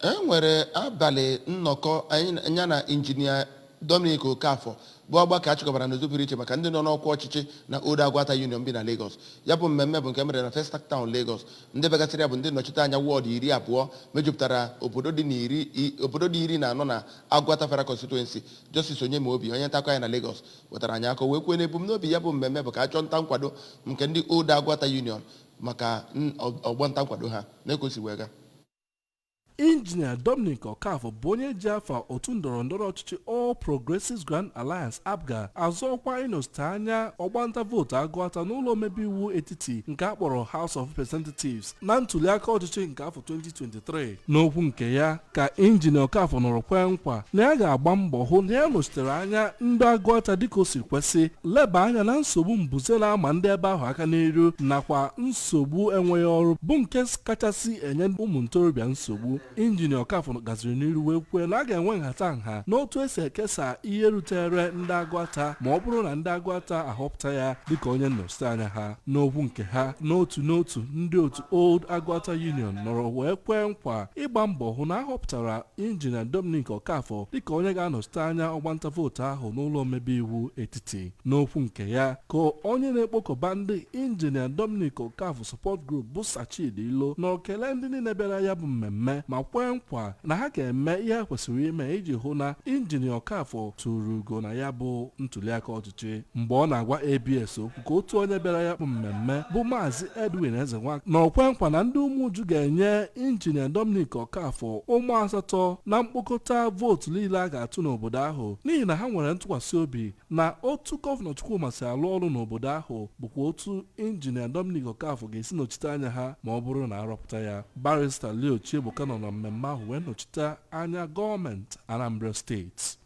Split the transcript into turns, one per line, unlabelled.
E nwere abalị nnọkọ anyị ya na Injinia Dominic Okafor, bụ ọgbakọ a chịkọbara n'ụzọ pụrụ iche maka ndị nọ n'ọkwa ọchịchị na Old Aguata Union bi na Lagos. Ya bụ mmemme bụ nke mere na Festac Town, Lagos. Ndị bịagasịrị ya bụ ndị nnọchite anya wọọdụ 20 mejupụtara obodo dị 14 na Aguata Federal Constituency. Justice Onyemobi, onye nta akụkọ anyị na Lagos, wetara anyị akọ wee kwuo na ebumnobi ya bụ mmemme bụ ka a chọọ nta nkwado nke ndị Old Aguata Union maka ọgbọ nta nkwado ha na-ekosi wee gaa.
Injinia Dominic Okafor bụ onye ji afa otu ndọrọ ndọrọ ọchịchị All Progressives Grand Alliance, APGA, azọ ọkwa ịnọchite anya ọgbanta vootu Agụata n'ụlọ omebe iwu etiti nke a kpọrọ House of Representatives na ntuliaka ọchịchị nke afọ 2023. N'okwu nke ya ka Injinia Okafor nọrọ kwee nkwa na ya ga-agba mbọ hụ na ya nọchitere anya ndị Agụata dịka o si kwesị, leba anya na nsogbu mbuze na-ama ndị ebe ahụ aka n'iru, nakwa nsogbu enweghị ọrụ bụ nke kachasị enye ụmụ ntorobịa nsogbu. Injinia Okafor gaziri n'iru wee kwue na a ga-enwe nhata n'otu esi ekesa ihe rutere ndị Agụata ma ọ bụrụ na ndị Agụata ahọpụta ya dịka onye nnọchite anya ha. N'okwu nke ha, n'otu n'otu, ndị otu Old Aguata Union nọrọ wee kwee nkwa ịgba mbọ hụ na ahọpụtara Injinia Dominic Okafor dịka onye ga-anọchite anya ọgbanta vootu ahụ n'ụlọ omebe iwu etiti. N'okwu nke ya ka onye na-ekpokọba ndị Injinia Dominic Okafor Support Group bụ Sachid Ilo nọrọ kelee ndị niile bịara ya bụ mmemme ma kwee nkwa na ha ga-eme ihe ha kwesịrị ime iji hụ na Injinia Okafor tụrụ ugo na ya bụ ntuliaka ọchịchị. Mgbe ọ na-agwa ABS okwu ka otu onye bịara ya bụ mmemme bụ Maazị Edwin Ezenwa nọrọ kwee nkwa na ndị Ụmụuju ga-enye Injinia Dominic Okafor ụmụ asatọ na mkpokọta vootu niile a ga-atụ n'obodo ahụ, n'ihi na ha nwere ntụkwasị obi na otu Gọvanọ Chukwuma si alụ ọrụ n'obodo ahụ bụkwa otu Injinia Dominic Okafor ga-esi nọchite anya ha ma ọ bụrụ na arọpụta ya. Barrister Leo Chiegbuka nọ na mmemme ahụ wee nọchite anya gọọmenti Anambra Steeti.